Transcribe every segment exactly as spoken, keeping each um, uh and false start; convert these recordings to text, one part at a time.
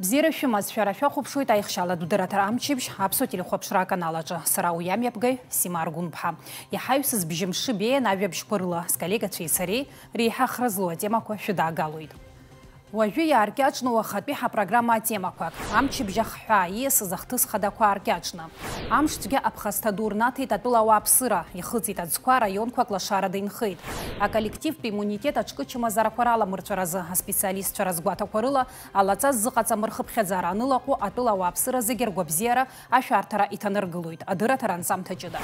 Бзиара шәымаз, шәара шәахәаԥшуеит аихшьалатә дырраҭара Амчыбжь Аԥсуа телехәаԥшра аканал аҿы. Сара уи амҩаԥгаҩ Сима Аргәынԥҳа. Иҳаҩсыз бжьымшыбеиан ажәабжьқәа рыла сколлегацәеи сареи реиҳа хра злоу атемақәа шәыдаагалоит. Уажәы иааркьаҿны уахатәи ҳапрограмма атемақәак. Амчыбжь ахҳәаа ииасыз ахҭыс хадақәа ааркьаҿны. Амш цәгьа аԥхасҭа ду рнаҭеит атәыла ауааԥсыра, ихыҵит аӡқәа, раионқәак лашарада инхеит. Аколлективтә иммунитет аҿкы чымазарақәа раламырҵәаразы аспециалистцәа разгәаҭақәа рыла алаҵа ззыҟаҵам рхыԥхьаӡара анылаҟәу атәыла ауааԥсыра зегьы ргәабзиара ашәарҭара иҭанаргылоит адырраҭара анҵамҭа ҷыда.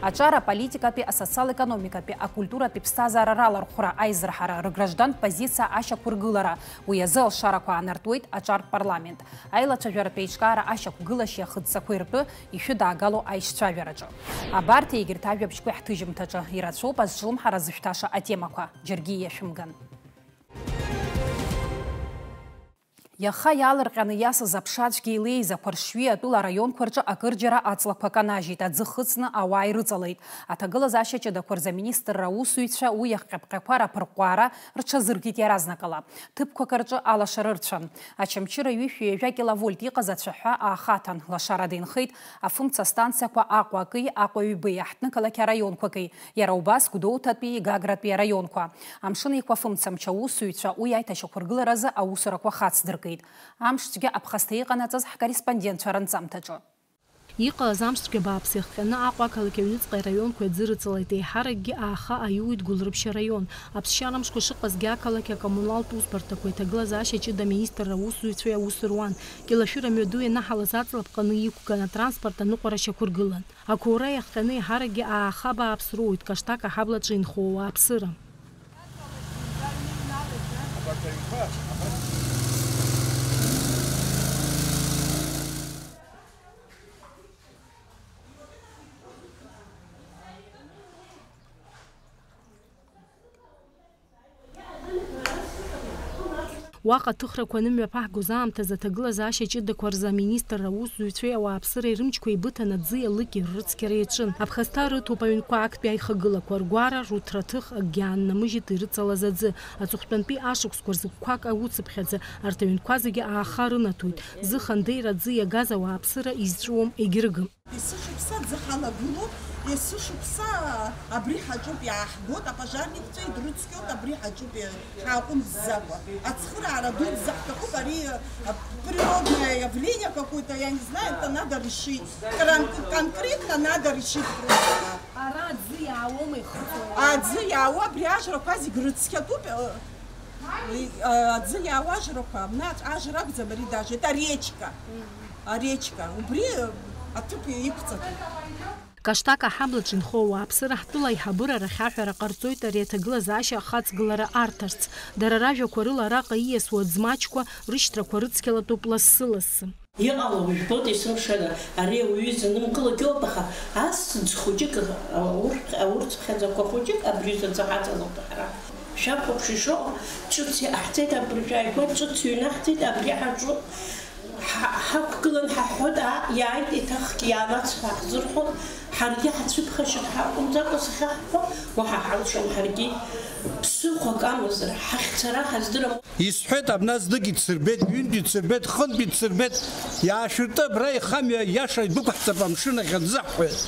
Аҿар аполитикатәи, асоциал-економикатәи, акультуратәи ԥсҭазаара ралархәра, аизырҳара, рграждантә позициа ашьақәыргылара, уи азы алшарақәа аанартуеит аҿар парламент. Аилацәажәаратә еиҿкаара ашьақәгылашьеи ахыдҵақәеи ртәы ишәыдаагало аишьцәажәараҿы. Абарҭ егьырҭ ажәабжьқәеи ҳҭыжьымҭаҿы ирацәоуп азҿлымҳара зышәҭаша атемақәа, џьаргьы иашәымган. Иаха иаалырҟьаны иасыз аԥшацәгьеи леизақәа ршҩи атәыла араионқәа рҿы акырџьара аҵлақәа канажьит, аӡы хыҵны ауаа ирыҵалеит. Аҭагылазаашьа ҷыдақәа рзы аминистрра аусзуҩцәа уи ахҟьаԥҟьақәа раԥырҟәаара рҽазыркит иаразнакала. Ҭыԥқәак рҿы алашара ырцәан. Очамчыра ҩышәи ҩажәа киловольт иҟаз ацәаҳәа аахаҭан, лашарада инхеит афымца станциақәа Аҟәа акыи Аҟәа ҩбеи, аҳҭнықалақь араионқәаки, иара убас Гәдоуҭатәи Гагратәи араионқәа. Амшын Еиқәа афымцамч аусзуҩцәа уи аиҭашьақәыргыларазы аусурақәа хацдыркит. Амш цәгьа аԥхасҭа иҟанаҵаз ҳкорреспондентцәа ранҵамҭаҿы. Иҟалаз амш цәгьа бааԥс иахҟьаны Аҟәа ақалақь аҩныҵҟа араионқәа иаӡырыҵалеит, еиҳаракгьы ааха аиуит Гәылрыԥшь араион. Аԥсшьара амшқәа шыҟазгьы ақалақь акоммуналтә усбарҭақәа иҭагылазаашьа ҷыда аминистрра аусзуҩцәеи аус руан. Кьылашәыра мҩаду ианаҳалаз аҵла ԥҟаны иқәган, атранспорт аныҟәара шьақәыргылан. Ақәоура иахҟьаны еиҳаракгьы ааха бааԥс роуит Каштак аҳаблаҿы инхо ауааԥсыра. Уаҟа аҭыхрақәа анымҩаԥаҳгоз аамҭазы аҭагылазаашьа ҷыдақәа рзы аминистрра аусзуҩцәеи ауааԥсыреи рымчқәа еибыҭан аӡыи алыки ррыцқьара иаҿын. Аԥхасҭа рыҭоуп аҩнқәа актәи аихагылақәа, ргәара, руҭраҭых акгьы ааннамыжьит ирыҵалаз аӡы. Аҵыхәтәантәи ашықәсқәа рзы қәак ауцыԥхьаӡа арҭ аҩнқәа зегьы ааха рынаҭоит. Зыхандеира аӡы иагаз ауааԥсыра изҵәуом, егьрыгым. Есышықәса аӡы ҳалагылоуп, есышықәса абри ҳаҿуп, иааҳгоит, апожарникцәа идрыцқьоит, абри ҳаҿуп, ҳааҟәымҵӡакәа. Ацхыраара дуӡӡа ҳҭахуп, ари, а, природное явление какое-то, я не знаю, это надо решить. Кран-, конкретно надо решить просто. Ара аӡы иаауоума ихыҵуа? Аӡы иаауа, абри ажрақәа зегь рыцқьатәуп, э, э, аӡы иаауа ажрақәа, абна аӡ-, ажра акәӡам ари даже, это речка. Аречка, убри аҭыԥ иқәҵатәуп. Каштак аҳаблаҿ инхо ауааԥсыра ҳтәыла аиҳабыра рахь аҳәара ҟарҵоит ари аҭагылазаашьа ахаҵгылара арҭарц. Дара ражәақәа рыла, араҟа ииасуа аӡмаҷқәа рышьҭрақәа рыцқьалатәуп лассы-лассы. Иҟало жәбоит есымшагьы, ари ауаҩы изанымкылогьы ыҟоуп, аха ас ӡ-, хәыҷык, аурҭ-, аурцхьаӡақәа хәыҷык абри заҵа ҳаҵалоуп ҳара. Шәахәаԥш ишыҟоу, ҿыц иҟаҳҵеит абыржәы ааигәа, ҿыц ҩнаҳҵеит абри ҳаҿу. Ҳа-, ҳақәгылан ҳаҳәҳәоит, аа, иааит, еиҭахгьы иаанацҳәа ҳзырҳәон, ҳаргьы ҳацәыԥхашьар ҳакәымзар, ус ахьаҳҳәо, уаҳа ҳалшом ҳаргьы. Ԥсыхәак амазар, ҳахьцара ҳаздырам. Исҳәеит, абна знык ицырбеит, ҩынтә ицырбеит, хынтә ицырбеит, иаашәырты абра ихамҩа иаша идәықәҳҵап амшын ахь аӡы ҳҳәеит.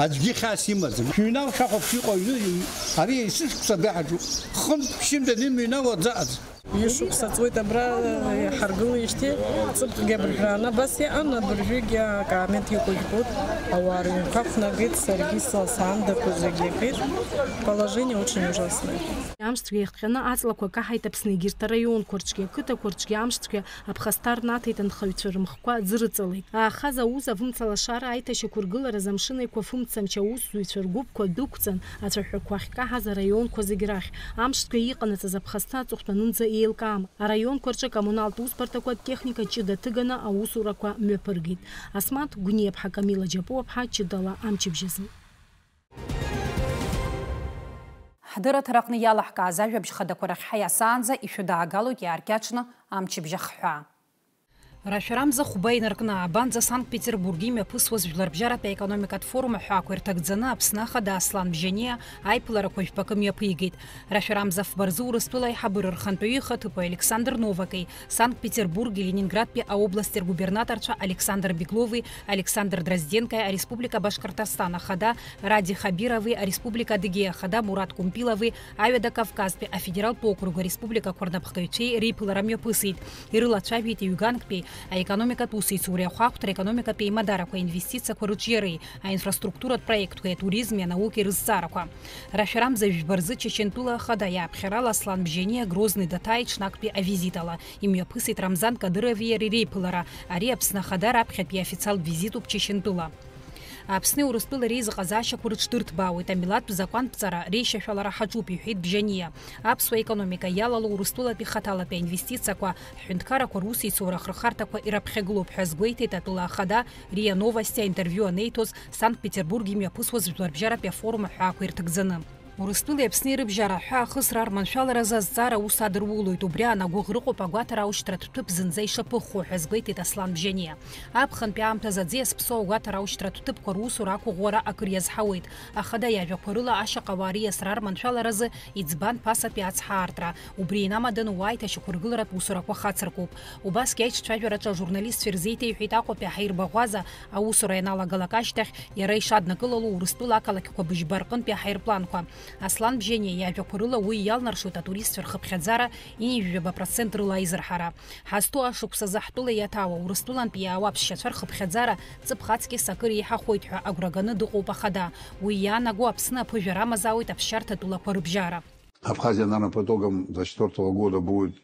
Аӡәгьы хьаас имаӡам. Шәыҩнал шәахәаԥш иҟоу аҩны, ари есышықәса абра ҳаҿуп. Хынтә ԥшьынтә анымыҩнало аӡы аӡ. Ҩышықәса ҵуеит абра иҳаргылеижьҭеи, ҵыԥхгьы абыржәрааны абас иҟан, абыржәгьы акаамеҭ иқәыжәбоит, ауаа рыҩнқәа ықәнагеит, саргьы са-, саандақәа зегьы икит. Положение очень ужасное. Амшцәгьа иахҟьаны аҵлақәа каҳаит Аԥсны егьырҭ араионқәа рҿгьы, ақыҭақәа рҿгьы амшцәгьа аԥхасҭа рнаҭеит, анхаҩцәа рымхқәа аӡы рыҵалеит. Аахаз ауза афымцалашара аиҭашьақәыргыларазы амшын еиқәа афымцамч аусзуҩцәа ргәыԥқәа дәықәҵан, ацәаҳәақәа ахькаҳаз араионқәа зегь рахь. Амшцәгьа иҟанаҵаз аԥхасҭа аҵыхәтәанынӡа еилкаам. Араионқәа рҿы акоммуналтә усбарҭақәа атехника ҷыда ҭыганы аусурақәа мҩаԥыргеит. Асмаҭ Гәниаԥҳа, Камила Џьапуаԥҳа, ҷыдала амчыбжь азы. Ҳдырраҭараҟны иалаҳкааз ажәабжь хадақәа рахь ҳаиасаанӡа ишәыдаагалоит иааркьаҿны амчыбжь ахҳәаа. Рашәарамза хәба инаркны, абанӡа Санкт-Петербург имҩаԥысуаз Жәларбжьаратәи аекономикатә форум аҳәаақәа ирҭагӡаны Аԥсны Ахада Аслан Бжьаниа аиԥыларақәа жәпакы мҩаԥигеит. Рашәарамза фба рзы Урыстәыла аиҳабыра рхантәаҩы ихаҭыԥуаҩ Александр Новаки, Санкт-Петербурги Ленинградтәи аобласттә губернаторцәа Александр Беглови, Александр Дрозденкои, Ареспублика Башкортостан Ахада Ради Хабирови, Ареспублика Адыгеиа Ахада Мурат Кумпилови, Аҩада Кавказтәи афедералтә округ ареспубликақәа рнапхгаҩцәеи реиԥылара мҩаԥысит. Ирылацәажәеит ҩганктәи аекономикатә усеицуреи ахәаахәҭра, аекономикатә еимадарақәа, аинвестициақәа рыҿиареи, аинфраструктуратә проектқәеи, атуризми, анаукеи рызҵаарақәа. Рашәарамза жәба рзы Чачынтәыла Ахада иааԥхьарала Аслан Бжьаниа Грозный даҭааит ҽнактәи авизит ала. Имҩаԥысит Рамзан Кадырови иареи реиԥылара. Ари Аԥсны Ахада раԥхьатәи иофициалтә визитуп Чачынтәыла. Аԥсни Урыстәылеи реизыҟазаашьақәа рыҽдырҭбаауеит, амилаҭтә закәанԥҵара реишьашәалара ҳаҿуп, иҳәеит Бжьаниа. Аԥсуа економика иалало Урыстәылатәи хаҭалатәи аинвестициақәа, ҳҳәынҭқаррақәа русеицура ахырхарҭақәа ираԥхьагылоуп ҳәа азгәеиҭеит атәыла ахада РИА Новости аинтервиу анеиҭоз Санкт-Петербург имҩаԥысуаз жәларбжьаратәи афорум аҳәаақәа ирҭагӡаны. Урыстәылеи Аԥсни рыбжьара аҳәаа ахысра арманшәаларазы азҵаара аус адырулоит, убри аан агәыӷра ыҟоуп агәаҭара аушьҭратә ҭыԥ зынӡа ишаԥыххо ҳәа азгәеиҭеит Аслан Бжьаниа. Аԥхынтәи аамҭазы аӡиас ԥсоу агәаҭара аушьҭратә ҭыԥқәа русура ақәыӷәӷәара акыр иазҳауеит. Ахада иажәақәа рыла ашьаҟауаа риасра арманшәаларазы иӡбан ԥасатәи ацҳа аартра, убри инамаданы уа аиҭашьақәыргыларатә усурақәа хацыркуп. Убасгьы аиҿцәажәараҿы ажурналистцәа ирзеиҭеиҳәеит Аҟәатәи аҳаирбаӷәаза аусура ианалагалак ашьҭахь иара ишаднакылало Урыстәыла ақалақьқәа быжьба рҟынтәи аҳаирпланқәа. Аслан Бжьаниа иажәақәа рыла уи иалнаршоит атуристцәа рхыԥхьаӡара ҩажәа процент рыла аизырҳара. Ҳазҭоу ашықәсазы ҳтәыла иаҭаауа Урыстәылантәи иаауа аԥсшьацәа рхыԥхьаӡара ҵыԥх аҵкьыс акыр еиҳахоит ҳәа агәра ганы дыҟоуп Ахада. Уи иаанаго Аԥсны аԥыжәара амазаауеит аԥсшьарҭа тәылақәа рыбжьара. Абхазия, наверное, по итогам двадцать четвёртого года будет,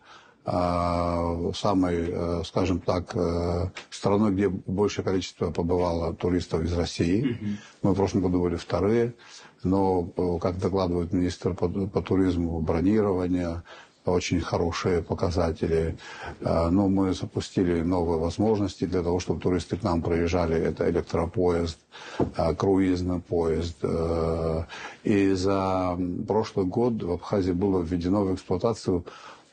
а, самой, э, скажем так, э, страной, где большее количество побывало туристов из России. Мгм. Мы в прошлом году были вторые, но, э, как докладывает министр по, по туризму, бронирование, очень хорошие показатели. Э, но мы запустили новые возможности для того, чтобы туристы к нам приезжали. Это электропоезд, э, круизный поезд. Э, и за, м, прошлый год в Абхазии было введено в эксплуатацию,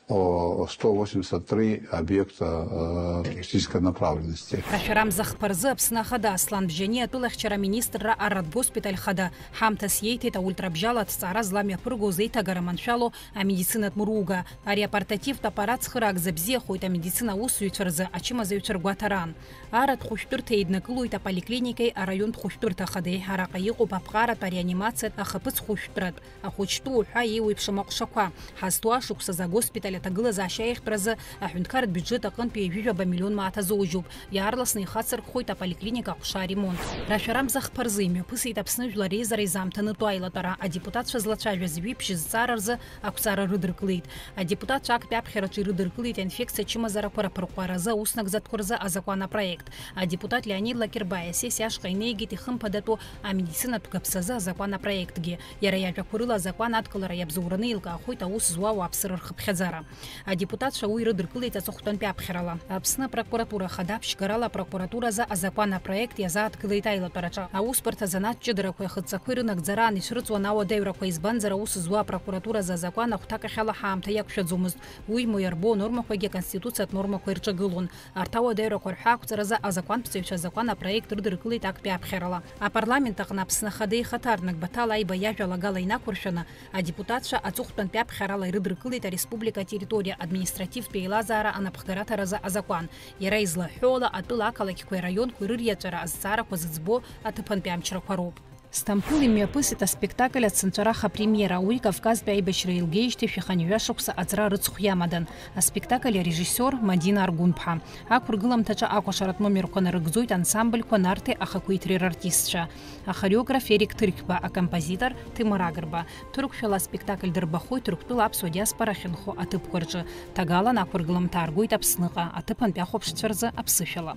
о, сто восемьдесят три объекта, э, туристической направленности. Рашәарамза хԥа рзы Аԥсны Ахада Аслан Бжьаниа атәылахьчара аминистрра арратә госпиталь хада ҳамҭас иеиҭеит аультрабжьала аҭҵаара зламҩаԥыргоз еиҭагара маншәало амедицинатә мыруга. Ари апортативтә аппарат цхыраагӡа бзиахоит амедицина аусзуҩцәа рзы ачымазаҩцәа ргәаҭараан. Арратә хәышәтәырҭа еиднакылоит аполиклиникеи араионтә хәышәтәырҭа хадеи, араҟа иҟоуп аԥҟаратә, ареанимациатә, ахаԥыц хәышәтәратә, ахәыҷтәы уҳәа еиуеиԥшым аҟәшақәа. Ҳазҭоу ашықәсазы агоспиталь аҭагылазаашьа аиӷьтәразы аҳәынҭқарратә бюџьет аҟынтәи ҩажәа миллион мааҭ азоужьуп. Иаарласны ихацыркхоит аполиклиника аҟәша аремонт. Рашәарамза хԥа рзы имҩаԥысит Аԥсны Жәлар Реизара изаамҭанытәу аилатәара. Адепутатцәа злацәажәаз ҩиԥшь зҵаараз ақәҵара рыдыркылеит. Адепутатцәа актәи аԥхьараҿы ирыдыркылеит аинфекциа ачымазарақәа раԥырҟәаразы ауснагӡатәқәа рзы азакәан апроект. Адепутат Леонид Лакербаи асессиа ашҟа инеигеит ихымԥадатәу амедицинатә гаԥсазы азакәан апроектгьы. Иара иажәақәа рыла, азакәан адкылара иабзоураны еилкаахоит аус зуа ауааԥсыра рхыԥхьаӡара. Адепутатцәа уи рыдыркылеит аҵыхәтәантәи аԥхьарала. Аԥсны апрокуратура хада ԥшьгарала апрокуратуразы азакәан апроект иазааҭгылеит аилатәараҿы. Аусбарҭа азанааҭ ҷыдарақәеи ахыдҵақәеи рынагӡараан ицәрыҵуан ауадаҩрақәа, избанзар аус зуа апрокуратуразы азакәан ахәҭакахьала ҳаамҭа иақәшәаӡомызт. Уи моу иарбоу анормақәагьы аконституциатә нормақәа ирҿагылон. Арҭ ауадаҩрақәа рҳәаақәҵаразы азакәанԥҵаҩцәа азакәан апроект рыдыркылеит актәи аԥхьарала. Апарламент аҟны Аԥсны Ахада ихаҭарнак Баҭал Аиба иажәалагала инақәыршәаны, адепутатцәа аҵыхәтәантәи аԥхьарала ирыдыркылеит ареспублика атерриториа административтә еилазаара анапхгараҭаразы азакәан. Иара излаҳәо ала, атәыла ақалақьқәеи араионқәеи рыриаҵәара азҵаарақәа зыӡбо аҭыԥантәи амчрақәа роуп. Сҭампыл имҩаԥысит аспектакль Ацынҵәарах апремиера, уи Кавказтәи аибашьра еилгеижьҭеи шәи хынҩажәа шықәса аҵра рыцхә иамадан. Аспектакль арежиссиор Мадина Аргәынԥҳа. Ақәыргыламҭаҿы акәашаратә номерқәа нарыгӡоит ансамбльқәа Нарҭи ахақәиҭреи рартистцәа. Ахореограф Ерик Ҭырқьба, акомпозитор Ҭемыр Агрба. Ҭырқәшәала аспектакль дырбахоит Ҭырқәтәыла аԥсуа диаспора ахьынхо аҭыԥқәа рҿы. Ҭагалан ақәыргылам ҭааргоит Аԥсныҟа, аҭыԥантәи ахәаԥшцәа рзы аԥсышәала.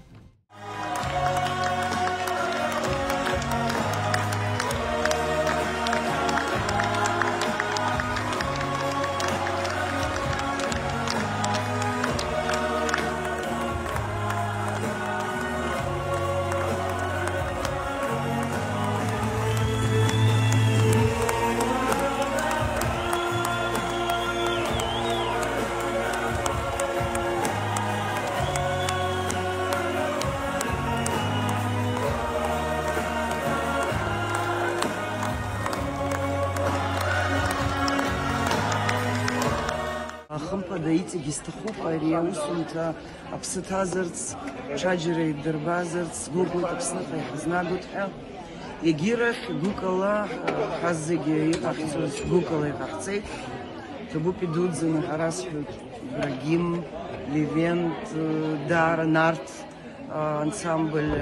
Иҵегьы исҭахуп ари аусумҭа аԥсы ҭазарц, ҽаџьара иддырбазарц, сгәыӷуеит Аԥсныҟа иҳазнагоит ҳәа. Егьирахь, гәыкала, ҳаззегьы иҟаҳҵоз гәыкала иҟаҳҵеит. Ҭабуп идуӡӡаны ҳара сҳәоит, Ибрагим, Левент, даара Нарҭ, ансамбль,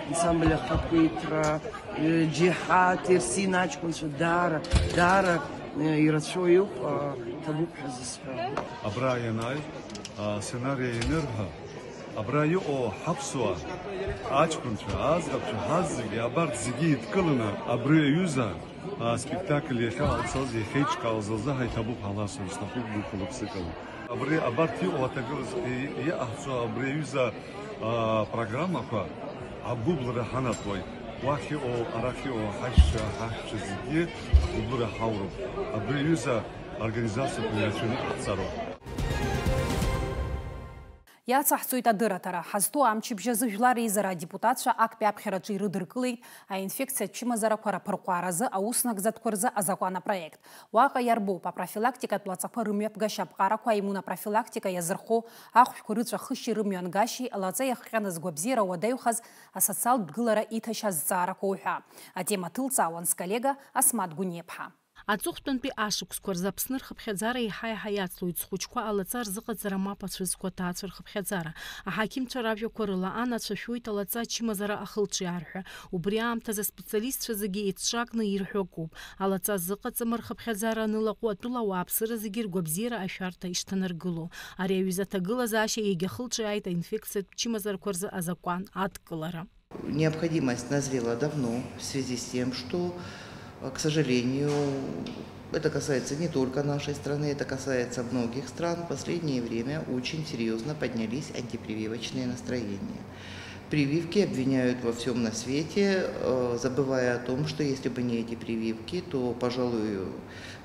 ансамбль ахақәиҭра, џьиҳаҭ, Ерсин аҷкәынцәа, даара, даара ирацәоу иоуп, ҭабуп ҳәа зысҳәо. Абра ианааи, асценариа ианырҳәа, абра иҟоу ҳаԥсуаа, аҷкәынцәа, аӡӷабцәа, ҳазегьы, абарҭ зегьы еидкыланы абри аҩыза, аспектакль иахьаҟалҵаз, иахьеиҿкаауаз азы ҳаиҭабуп ҳәа ҳаласҳәар сҭахуп гәыкала-ԥсыкала. Абри, абарҭ иҟоу аҭагылазы, и-, иҟаҳҵо абри аҩыза, аа, программақәа агәыблра ҳанатәоит. Уахь иҟоу, арахь иҟоу ҳаишьцәа, ҳаҳәшьцәа зегьы агәыблра ҳауроуп. Абри аҩыза организациақәа ирацәаны иҟаҳҵароуп. Иацаҳҵоит адырраҭара. Ҳазҭоу амчыбжь азы Жәлар Реизара адепутатцәа актәи аԥхьараҿы ирыдыркылеит аинфекциатә чымазарақәа раԥырҟәааразы аус нагӡатәқәа рзы азакәан апроект. Уаҟа иарбоуп апрофилактикатә лаҵақәа рымҩаԥгашьа аԥҟарақәа, аиммунопрофилактика иазырхо ахәшәқәа рыҵәахышьеи рымҩангашьеи, лаҵа иахҟьаны згәабзиара уадаҩхаз асоциалтә дгылара иҭашьа азҵаарақәа уҳәа. Атема ҭылҵаауан сколлега Асмаҭ Гәыниеԥҳа. Аҵыхәтәантәи ашықәсқәа рзы Аԥсны рхыԥхьаӡара еиҳа-еиҳа иацлоит, зхәыҷқәа алаҵа рзыҟаҵара мап ацәыӡқәа аҭаацәа рхыԥхьаӡара. Аҳақьымцәа ражәақәа рыла, анацәа шәоит алаҵа ачымазара ахылҿиаарҳәа. Убри аамҭазы аспециалистцәа зегьы еицҿакны ирҳәо акоуп. Алаҵа зыҟаҵам рхыԥхьаӡара анылаҟәу атәыла ауааԥсыра зегьы ргәабзиара ашәарҭа ишҭанаргыло. Ари аҩыза аҭагылазаашьа иагьахылҿиааит аинфекциатә чымазарақәа рзы азакәан адкылара. Необходимость назрела давно в связи с тем, что, э, к сожалению, это касается не только нашей страны, это касается многих стран. В последнее время очень серьёзно поднялись антипрививочные настроения. Прививки обвиняют во всём на свете, э, забывая о том, что если бы не эти прививки, то, пожалуй,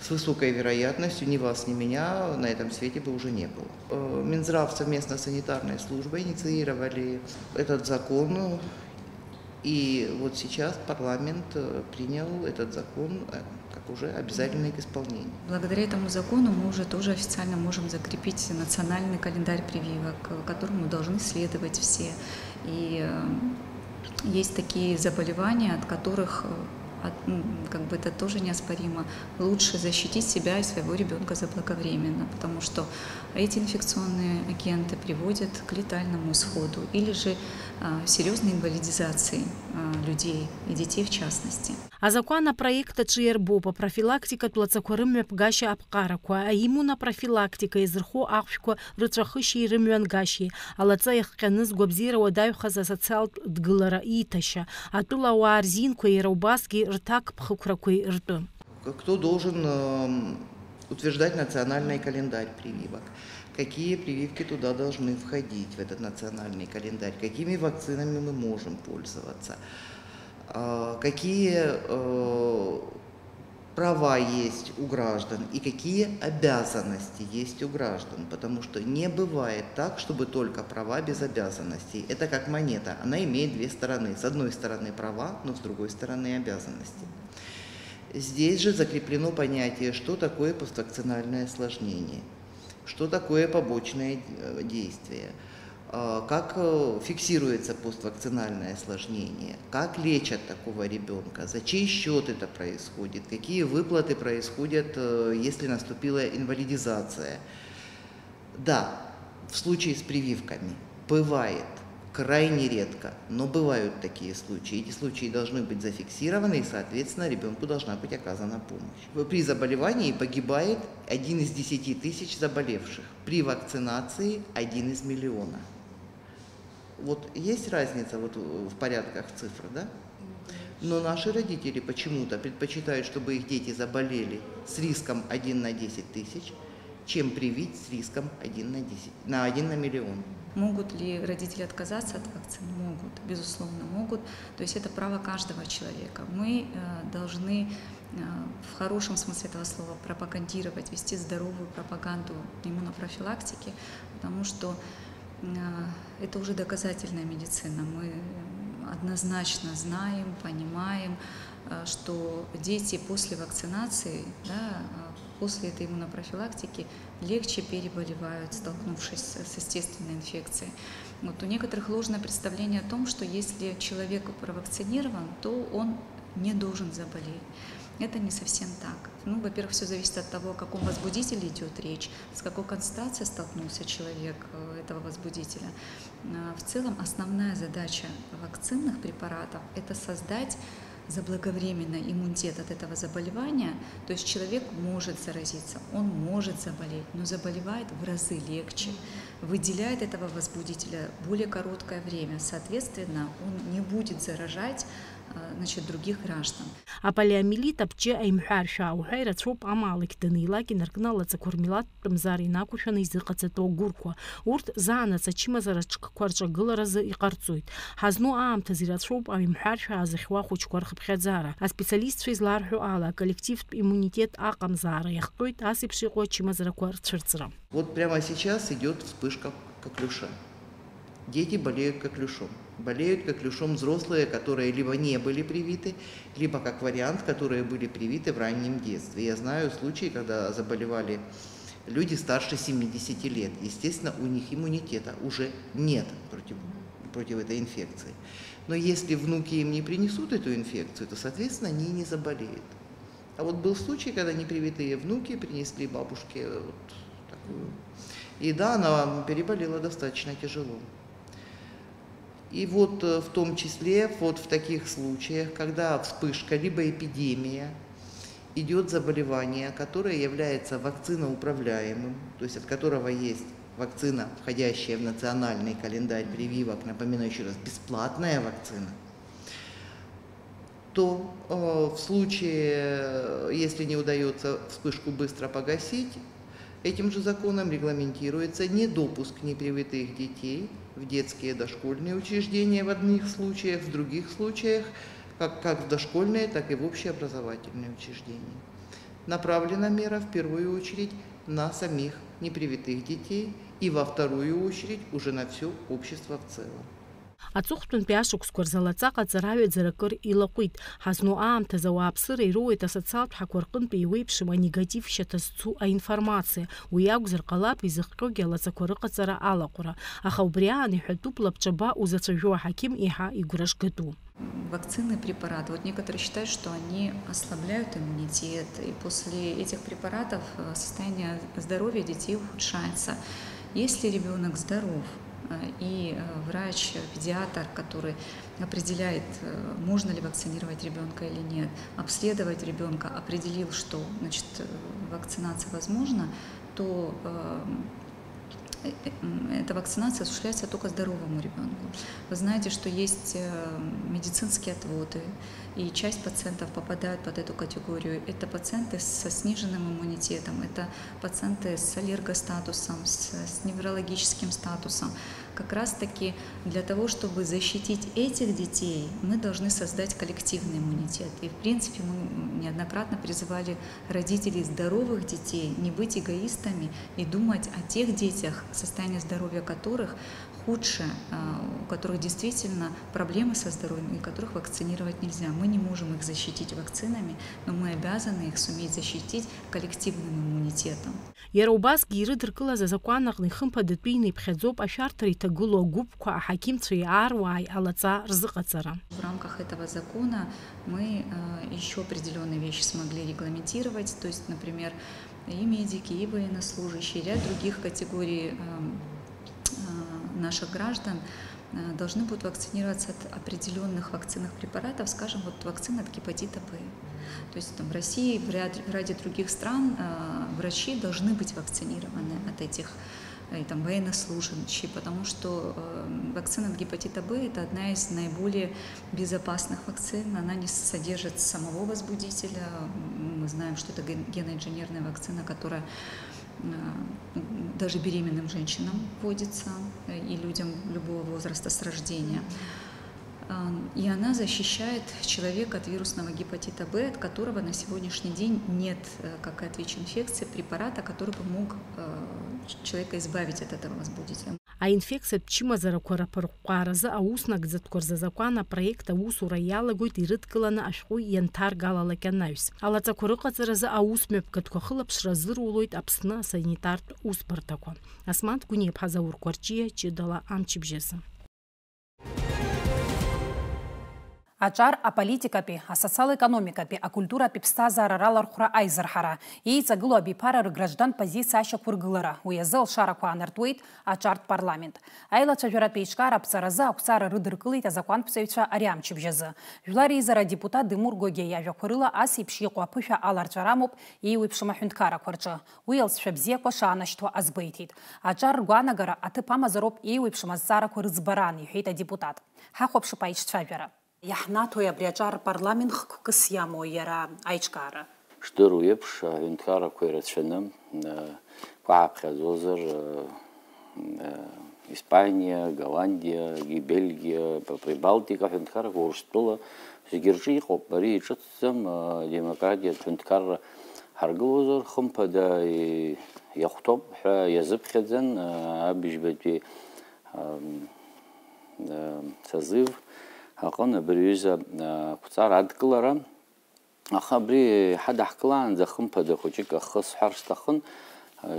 с высокой вероятностью ни вас, ни меня на этом свете бы уже не было. Э, Минздрав совместно с санитарной службой инициировали этот закон, и вот сейчас парламент, э, принял этот закон, э, как уже обязательный к исполнению. Благодаря этому закону мы уже тоже официально можем закрепить национальный календарь прививок, э, которому должны следовать все. И, э, есть такие заболевания, от которых, э, от, м, как бы это тоже неоспоримо, лучше защитить себя и своего ребёнка заблаговременно, потому что эти инфекционные агенты приводят к летальному исходу или же, а, серьёзной инвалидизации, а, людей и детей в частности. Азакәан апроект аҿы иарбоуп апрофилактикатә лаҵақәа рымҩаԥгашьа аԥҟарақәа, аиммунопрофилактика иазырхо ахәшәқәа рыҵәахышьеи рымҩангашьеи, алаҵа иахҟьаны згәабзиара уадаҩхаз асоциалтә дгылара иҭашьа, атәыла ауаа рзинқәеи иара убасгьы рҭакԥхықәрақәеи ртәы. Кто должен, эм, утверждать национальный календарь прививок? Какие прививки туда должны входить, в этот национальный календарь? Какими вакцинами мы можем пользоваться? А, какие, э, права есть у граждан и какие обязанности есть у граждан? Потому что не бывает так, чтобы только права без обязанностей. Это как монета. Она имеет две стороны. С одной стороны права, но с другой стороны обязанности. Здесь же закреплено понятие, что такое поствакцинальное осложнение, что такое побочное, э, действие, а, как, э, фиксируется поствакцинальное осложнение, как лечат такого ребёнка, за чей счёт это происходит, какие выплаты происходят, э, если наступила инвалидизация. Да, в случае с прививками бывает, крайне редко, но бывают такие случаи. Эти случаи должны быть зафиксированы, и, соответственно, ребёнку должна быть оказана помощь. При заболевании погибает один из десяти тысяч заболевших, при вакцинации один из миллиона. Вот есть разница вот в порядках цифр, да? Но наши родители почему-то предпочитают, чтобы их дети заболели с риском один на десять тысяч, чем привить с риском один на десять, на один на миллион. Могут ли родители отказаться от вакцин? Могут, безусловно, могут. То есть это право каждого человека. Мы, э, должны, э, в хорошем смысле этого слова пропагандировать, вести здоровую пропаганду иммунопрофилактики, потому что, э, это уже доказательная медицина. Мы, э, однозначно знаем, понимаем, э, что дети после вакцинации, да, э, После этой иммунопрофилактики легче переболевают, столкнувшись с естественной инфекцией. Вот у некоторых ложное представление о том, что если человек провакцинирован, то он не должен заболеть. Это не совсем так. Ну, во-первых, все зависит от того, о каком возбудителе идет речь, с какой концентрацией столкнулся человек э, этого возбудителя. А, В целом основная задача вакцинных препаратов – это создать заблаговременно иммунитет от этого заболевания, то есть человек может заразиться, он может заболеть, но заболевает в разы легче, выделяет этого возбудителя более короткое время, соответственно, он не будет заражать а, значит, других граждан. Аполиомиелит абҷы аимҳәаршәа ауҳәа ирацәоуп амаалықь данеилак инаркны алаҵақәа рмилаҭтәымзар инақәыршәаны изыҟаҵатәу агәырқәа. Урҭ заанаҵ ачымазара ҿкқәа рҿагыларазы иҟарҵоит. Ҳазну аамҭазы ирацәоуп аимҳәаршәа аазыхьуа ахәыҷқәа рхыԥхьаӡара. Аспециалистцәа изларҳәо ала, аколлективтә иммунитет аҟамзаара иахҟьоит ас еиԥш иҟоу ачымазарақәа рцәырҵра. Вот прямо сейчас идет вспышка коклюша. Дети болеют коклюшом. Болеют коклюшом взрослые, которые либо не были привиты, либо как вариант, которые были привиты в раннем детстве. Я знаю случаи, когда заболевали люди старше семидесяти лет. Естественно, у них иммунитета уже нет против, против этой инфекции. Но если внуки им не принесут эту инфекцию, то, соответственно, они и не заболеют. А вот был случай, когда непривитые внуки принесли бабушке вот такую. И да, она переболела достаточно тяжело. И вот э, в том числе вот в таких случаях, когда вспышка либо эпидемия, идет заболевание, которое является вакциноуправляемым, то есть от которого есть вакцина, входящая в национальный календарь прививок, напоминаю еще раз, бесплатная вакцина, то э, в случае, э, если не удается вспышку быстро погасить, этим же законом регламентируется недопуск непривитых детей в детские дошкольные учреждения в одних случаях, в других случаях, как, как в дошкольные, так и в общеобразовательные учреждения. Направлена мера в первую очередь на самих непривитых детей и во вторую очередь уже на все общество в целом. Аҵыхәтәантәи ашықәсқәа рзы алаҵа ҟаҵара аҩаӡара акыр илаҟәит. Ҳазну аамҭазы ауааԥсыра ироуеит асоциалтә ҳақәа рҟынтә еиуеиԥшым анегатив шьаҭа зцу аинформациа. Уи акәзар ҟалап изыхҟьогьы алаҵақәа рыҟаҵара алаҟәра. Аха убри аан иҳәатәуп лабҿаба узацәажәо аҳақьым еиҳа игәра шгатәу. Вакцины, препараты. Вот некоторые считают, что они ослабляют иммунитет, и после этих препаратов э, состояние здоровья детей ухудшается. Если ребенок здоров, э, и э, врач, э, педиатр, который определяет, э, можно ли вакцинировать ребенка или нет, обследовать ребенка, определил, что, значит, э, вакцинация возможна, то э, э, м, эта вакцинация осуществляется только здоровому ребенку. Вы знаете, что есть э, медицинские отводы, и часть пациентов попадают под эту категорию. Это пациенты со сниженным иммунитетом, это пациенты с аллергостатусом, с, с неврологическим статусом. Как раз-таки для того, чтобы защитить этих детей, мы должны создать коллективный иммунитет. И, в принципе, мы неоднократно призывали родителей здоровых детей не быть эгоистами и думать о тех детях, состояние здоровья которых худшее, а, у которых действительно проблемы со здоровьем и которых вакцинировать нельзя. Мы не можем их защитить вакцинами, но мы обязаны их суметь защитить коллективным иммунитетом. Иара убасгьы ирыдыркылаз азакәан аҟны ихымԥадатәины иԥхьаӡоуп ашәарҭара иҭагылоу агәыԥқәа, аҳақьымцәеи ааруааи алаҵа рзыҟаҵара. В рамках этого закона мы э, еще определенные вещи смогли регламентировать, то есть, например, и медики, и военнослужащие, и ряд других категорий э, э, наших граждан э, должны будут вакцинироваться от определенных вакцинных препаратов, скажем, вот вакцина от гепатита Б. То есть там, в России, в ряд- в ряде других стран э, врачи должны быть вакцинированы от этих э, и там военнослужащие, потому что э, вакцина от гепатита Б это одна из наиболее безопасных вакцин, она не содержит самого возбудителя, м, мы знаем, что это ген- геноинженерная вакцина, которая э, даже беременным женщинам вводится э, и людям любого возраста с рождения. Ам, И она защищает человека от вирусного гепатита Б, от которого на сегодняшний день нет, э, как и от ВИЧ-инфекции, препарата, который бы мог э, ч- человека избавить от этого возбудителя. Аинфекциатә чымазарақәа раԥырҟәҟәааразы аус нагӡатәқәа рзы азакәан апроект аусура иалагоит ирыдкыланы ашәҟәы ианҭаргалалак анаҩс. Алаҵақәа рыҟаҵаразы аус мҩаԥгатәқәа хылаԥшра азырулоит Аԥсны асанитартә усбарҭақәа. Асмаҭ Гәыниаԥҳа, Заур Кәарҷиа, ҷыдала амчыбжьазы. Аҿар аполитикатәи, асоциал-економикатәи, акультуратәи ԥсҭазаара ралархәра аизырҳара, еиҵагылоу абиԥара рграждан позициа ашьақәыргылара, уи азы алшарақәа аанартуеит аҿартә парламент. Аилацәажәаратә еиҿкаара аԥҵаразы ақәҵара рыдыркылеит азакәанԥҵаҩцәа ари амчыбжь азы. Жәлар реизара адепутат Демур Гогиа иажәақәа рыла ас еиԥш иҟоу аԥышәа аларҵәара амоуп еиуеиԥшым аҳәынҭқаррақәа рҿы. Уи алҵшәа бзиақәа шаанашьҭуа азгәеиҭеит. Аҿар ргәаанагара аҭыԥ амазароуп еиуеиԥшым азҵаарақәа рыӡбараан, иҳәеит адепутат. Ҳахәаԥшып аиҿцәажәара. Иаҳнаҭои абри аҿар парламент хықәкыс иамоу иара аиҿкаара? Шдыру еиԥш, аҳәынҭқаррақәа ирацәаны, э, гәаҳаԥхьаӡозар, э, э, Испаниа, Голландиа, Бельгиа, Прибалтика аҳәынҭқаррақәа, Урыстәыла, зегьы рҿы иҟоуп. Ари иҿыцӡам, э, демократиатә ҳәынҭқарра ҳаргылозар, хымԥада, и-, иахәҭоуп ҳәа иазыԥхьаӡан, э, абыжьбатәи, ам, э, созыв аҟын абри аҩыза, э, ақәҵара адкылара. Аха абри ҳадаҳкылаанӡа хымԥада хәыҷык ахы сҳәар сҭахын,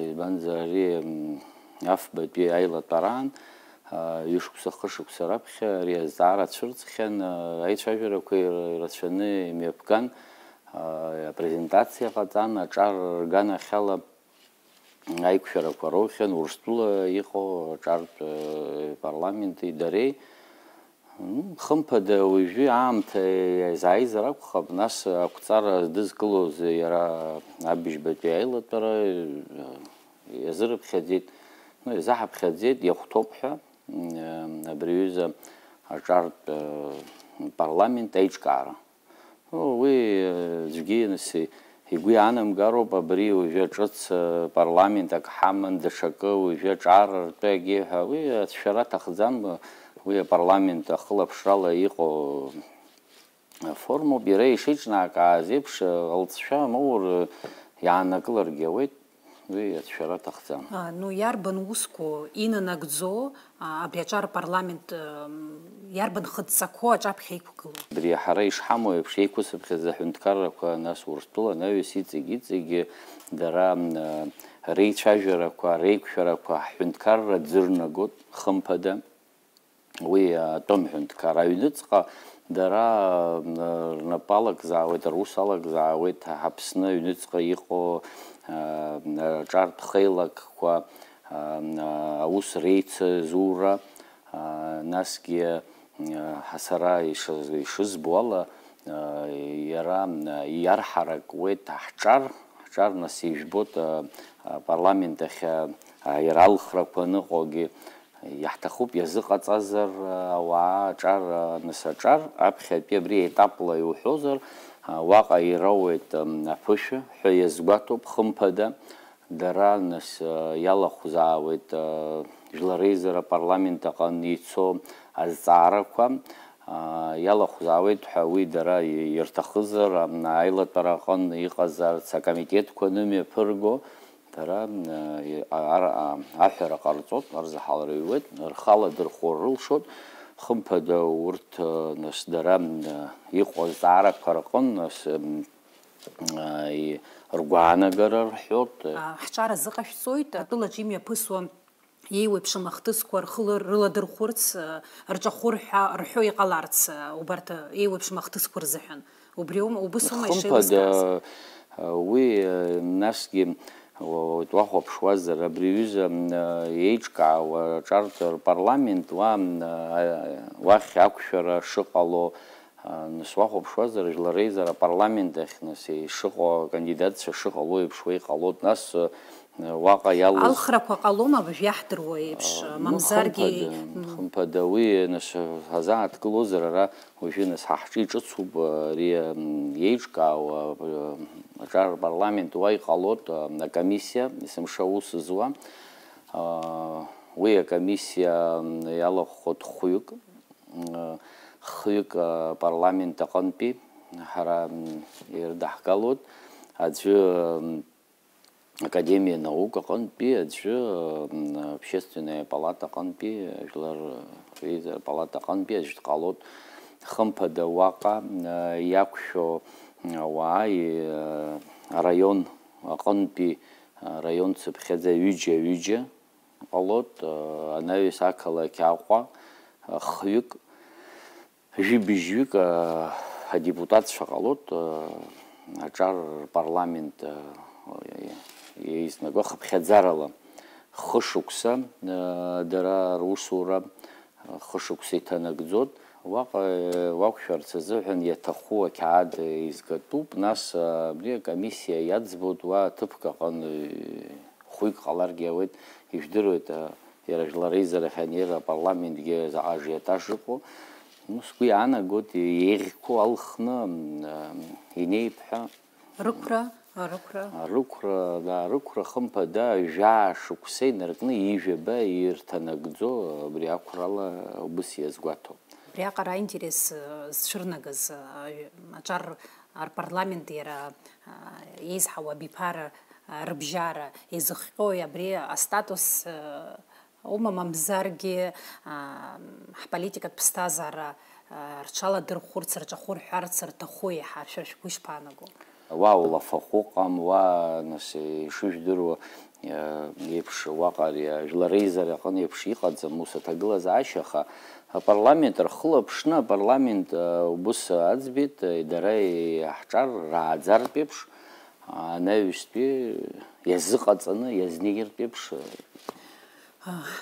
избанзар ари, м, афбатәи аилатәараан, а, ҩышықәса, хышықәса раԥхьа ари азҵаара цәырҵхьан, а, аицәажәарақәа ир-, ирацәаны имҩаԥган, а, апрезентациа ҟаҵан, аҿар рганахьала аиқәшәарақәа роухьан Урыстәыла иҟоу аҿартә, э, парламенти дареи. М, хымԥада, уажәы аамҭа иазааизар акәхап, нас ақәҵара дызкылоз иара абыжьбатәи аилатәара, э, иазырыԥхьаӡеит, ну, иазаҳаԥхьаӡеит, иахәҭоуп ҳәа, м, э, абри аҩыза аҿартә, э, парламент аиҿкаара. О, уи, э, аӡәгьы, нас, игәы иаанамгароуп абри уажәы ҿыц, э, парламент ак ҳаман, даҽакы уажәы аҿар ртәы егьи ҳәа. Уи ацәшәара аҭахӡам, уи апарламент ахылаԥшрала иҟоу формоуп. Иара ишеиҿнакааз еиԥш, э, алҵшәа амоур, э, иаанакыларгьы ауеит. Уи ацәшәара аҭахӡам. А, ну, иарбан усқәоу инанагӡо, а, абри аҿар апарламент, м, иарбан хыццакқәоу аҿаԥхьа иқәгылоу? Абри ҳара ишҳамоу еиԥш еиқәыцыԥхьаӡа аҳәынҭқаррақәа, нас Урыстәыла анаҩс иҵегь-иҵегь дара, м, реицәажәарақәа, реиқәшәарақәа ҳҳәынҭқарра дзырнагоит, хымԥада. Уи атәым ҳәынҭқар аҩныҵҟа дара, м, рнапы алагӡаауеит, рус алагӡаауеит Аԥсны аҩныҵҟа иҟоу, а, аҿартә хеилакқәа, а, аус реицызура, а, насгьы, а, ҳа сара ишыз-, ишызбо ала, а, иара, а, иарҳаракуеит ҳҿар, ҳҿар нас ижәбоит, а, апарламент ахь, а, иара алхрақәа аныҟоугьы, Иаҳҭахуп иазыҟаҵазар, ауаа аҿар, нас аҿар, аԥхьатәи абри аетапла иуҳәозар, уаҟа ироуеит, м, аԥышәа ҳәа иазгәаҭоуп, хымԥада, дара, нас, иалахәзаауеит, жәлар реизара апарламент аҟны ицо азҵаарақәа, иалахәзаауеит ҳәа уи дара ирҭахызар, м, аилатәара аҟны иҟазарц акомитетқәа анымҩаԥырго, Дара, э, ар-, а, аҳәара ҟарҵоит, арзаҳалра иуеит, рхала дырхәо рылшоит, хымԥада урҭ, э, нас дара, э, иҟоу азҵаарақәа рҟын, нас, м, э, и-, ргәаанагара рҳәоит. А, ҳҿар азыҟашәҵоит, атәылаҿ имҩаԥысуа еиуеиԥшым ахҭысқәа рхы лыр-, рыладырхәырц, э, рҿахәы рҳәа-, рҳәо иҟаларц, э, убарҭ, э, еиуеиԥшым ахҭысқәа рзыҳәан. Убри аума, убыс аума ишеилыскааз? Хымԥада, уи, насгьы, уа-, уахәаԥшуазар, абри аҩыза, еиҿкаауа аҿартә рпарламент уа, уахь ақәшәара шыҟало, нас уахәаԥшуазар, Жәлар Реизара апарламент ахь, нас, ишыҟоу, акандидатцәа шыҟало еиԥш уа иҟалоит, нас, Уаҟа иалоу алхрақәа ҟалома, уажә иаҳдыруа еиԥш, а, ну, мамзаргьы, хымԥада, м, хымԥада уи, нас, ҳазааҭгылозар, ара уажәы, нас, ҳа ҳҿы иҿыцуп, а, ари, м, иеиҿкаау, а, аҿар рпарламент уа иҟалоит, а, акомиссиа, есымша аус зуа. А, уи акомиссиа, м, иалахәхоит хәҩык, м, хҩык, а, апарламент аҟынтәи ҳара, м, ирыдаҳгалоит. Аӡәы, м, Академиа наук аҟынтәи аӡәы, м, Общественная палата аҟынтәи, Жәлар реизара палата аҟынтәи аӡәы дҟалоит, хымԥада уаҟа, м, иақәшәо, м, ауаа, и-, араион аҟынтәи, араион цыԥхьаӡа ҩыџьа, ҩыџьа ҟалоит, м, анаҩс ақалақь Аҟәа, м, хҩык, Жәибжьҩык, а, адепутатцәа ҟалоит, а, аҿар рпарламент, а, еизнаго хыԥхьаӡарала хышықәса, а, дара русура, а, хышықәса иҭанагӡоит. Уаҟа, а, уақәшәарц азыҳәан иаҭаху ақьаад еизгатәуп, нас, а, абри акомиссиа иаӡбоит, уа ҭыԥк аҟны, а, хәҩык ҟаларгьы ауеит, ижәдыруеит, а, Иара жәлар реизарахь анеира апарламентгьы заҟа ажиотаж ыҟоу, ну, сгәы иаанагоит, еиӷьқәоу алхны, м, инеип ҳәа. Рықәра, рықәра. Арықәра, да, арықәра, хымԥада, жәаа шықәса инаркны ижәаба ирҭанагӡо, абри ақәрала убыс иазгәаҭоуп. Абриаҟара аинтерес, э, зцәырнагаз, э, аҿар, арпарламент иара, э, еизҳауа абиԥара, э, рыбжьара изыхҟьои абри астатус, э, Ума мамзаргьы, аа, ҳполитикатә ԥсҭазаара, аа, рҽаладырхәырц, рҿахәы рҳәарц рҭаху еиҳа шәара шәгәы ишԥаанаго? Уа улафахә ыҟам, уа, нас, ишыжәдыруа, э, еиԥш, уаҟа ари ажәлар реизара аҟны еиԥш иҟаӡам ус аҭагылазаашьа, аха апарламент рхылаԥшны, апарламент, э, убыс аӡбеит, э, дара иаҳҿар рааӡартә еиԥш, анаҩстәи иазыҟаҵаны иазнеиртә еиԥш, э,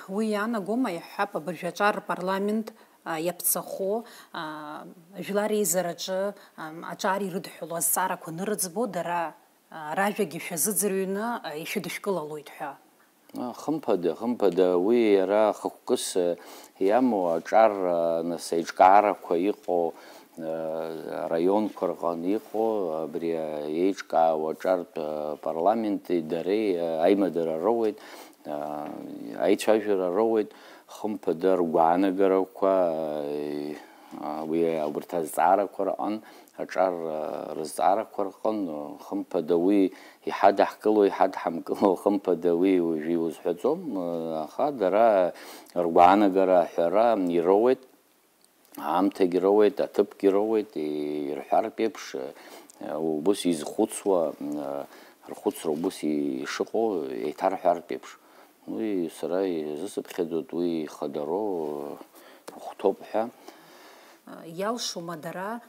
Уи иаанагома, иаҳҳәап, абыржә аҿар рпарламент, а, иаԥҵахо, а, жәлар реизараҿы, ам, аҿар ирыдҳәалоу азҵаарақәа анырыӡбо, дара, а, ражәагьы шәазыӡырҩны, а, ишәыдышәкылалоит ҳәа. А, хымԥада, хымԥада, уи иара хықәкыс, а, иамоу аҿар, а, нас аиҿкаарақәа иҟоу, а, раионқәа рҟны иҟоу, абри, а, еиҿкаау аҿартә, а, парламенти дареи, а, аимадара роуеит. Аицәажәара роуеит, хымԥада, ргәаанагарақәа, уи, убарҭ азҵаарақәа рҟын, аҿар рызҵаарақәа рҟын, хымԥада, уи иҳадаҳкыло, иҳадҳамкыло, хымԥада, уи уажәы иузҳәаӡом, аха дара ргәаанагара аҳәара ироуеит. Аамҭагь роуеит, аҭыԥгьы роуеит, ирҳәартә еиԥш, убыс изхәыцуа, рхәыцра убыс ишыҟоу еиҭарҳәартә еиԥш. Уи сара изысыԥхьаӡоит, уи ихадароу хәҭоуп ҳәа. Иалшома дара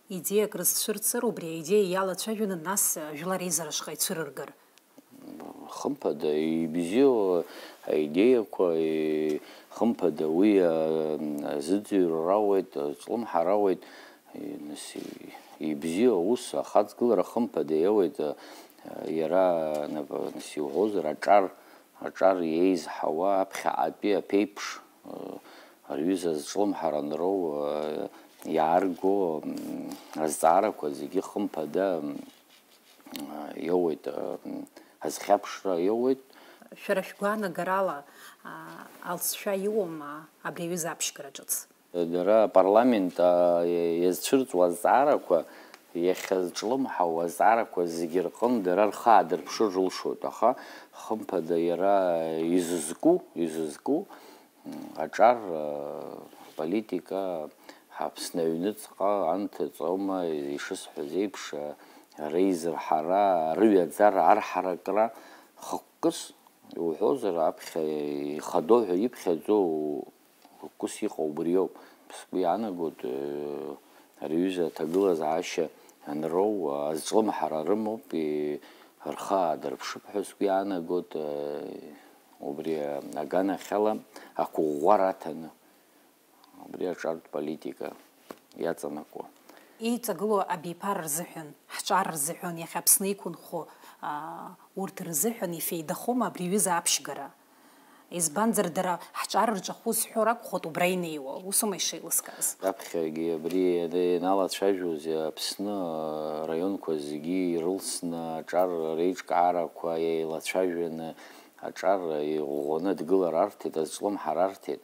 идеиак рызцәырҵыр, убри аидеиа иалацәажәаны нас жәлар реизара шҟа ицәырыргар? Хымԥада, ибзиоу аидеиақәа, и-, хымԥада, уи, а, азыӡырҩра ауеит, аҿлымҳара ауеит, и-, нас, и-, ибзиоу аус ахаҵгылара хымԥада иауеит, а, иара, нап-, нас, иуҳәозар, аҿар, аҿар еизҳауа аԥхьаҟатәи аԥеиԥш, а, рҩыза азҿлымҳара анроу, а, иаарго, м, азҵаарақәа зегьы хымԥада, м, иоуеит, азхьаԥшра иоуеит. Шәара шәгәаанагарала, алҵшәа иоуама абри аҩыза аԥшьгара ҿыц? Дара апарламент иазцәырҵуа азҵаарақәа, иахьазҿлымҳау азҵаарақәа зегьы рҟын дара рхы аадырԥшыр рылшоит, аха хымԥада иара изызку, изызку, Аҿар, политика, Аԥсны аҩныҵҟа анҭыҵ аума, ишысҳәаз еиԥш, реизырҳара, рыҩаӡара, арҳаракра хықәкыс, иуҳәозар, аԥхьа ихадоу ҳәа иԥхьаӡоу хықәкыс иҟоу убриоуп. Сгәы иаанагоит, рҩыза аҭагылазаашьа анроу азҿлымҳара рымоуп, рхы аадырԥшып ҳәа сгәы иаанагоит, убри аганахьала ақәыӷәӷәара аҭаны, убри аҿартә политика иаҵанакуа. Иҵагылоу абиԥара рзыҳәан, ҳҿар рзыҳәан, иахьа Аԥсны иқәынхо, аа, урҭ рзыҳәан ифеидахома абри аҩыза аԥшьгара? Избанзар, дара ҳҿар рҿахәы зҳәо ракәхоит убра инеиуа, усоума ишеилыскааз? Раԥхьагьы абри ианалацәажәоз Аԥсны араионқәа зегьы ирылсны аҿар реиҿкаарақәа еилацәажәаны, аҿар иӷәӷәаны адгылара арҭеит, азҿлымҳара арҭеит.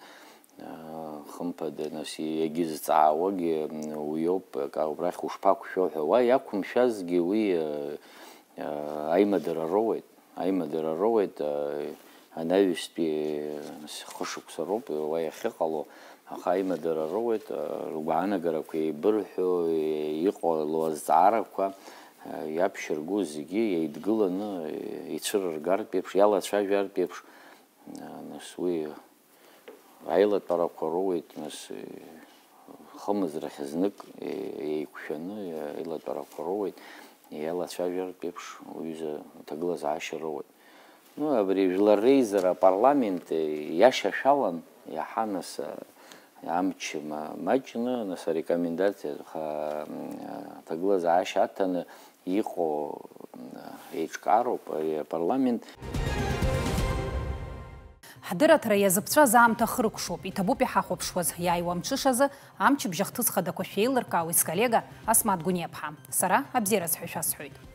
Хымԥада, нас, иагьызҵаауагьы уиоуп, ак-, убрахь ушԥақәшәо ҳәа. Уа иақәымшәазгьы уи, Аимадара роуеит, аимадара роуеит, анаҩстәи хышықәса роуп уа иахьыҟало, аха аимадара роуеит, ргәаанагарақәа еибырҳәо, иҟало азҵаарақәа, иаԥшьыргоу зегьы еидгыланы ицәырыргартә еиԥш, иалацәажәартә еиԥш, нас уи аилатәарақәа роуеит, нас, хымызрахь знык еиқәшәаны аилатәарақәа роуеит, иалацәажәартә еиԥш уҩыза аҭагылазаашьа роуеит. Ну, абри жәлар реизара апарламент иашьашәалан иаҳа, нас, амч ма-, маҷны, нас, арекомендациа, аха, м, аҭагылазаашьа аҭаны иҟоу, м, еиҿкаароуп ари апарламент. Ҳдырраҭара иазыԥҵәаз аамҭа хыркәшоуп, иҭабуп иҳахәаԥшуаз, иааиуа амҽышазы амчыбжь ахҭыс хадақәа шәеилыркаауеит сколлега Асмаҭ Гәыниаԥҳа. Сара абзиаразы ҳәа шәасҳәоит.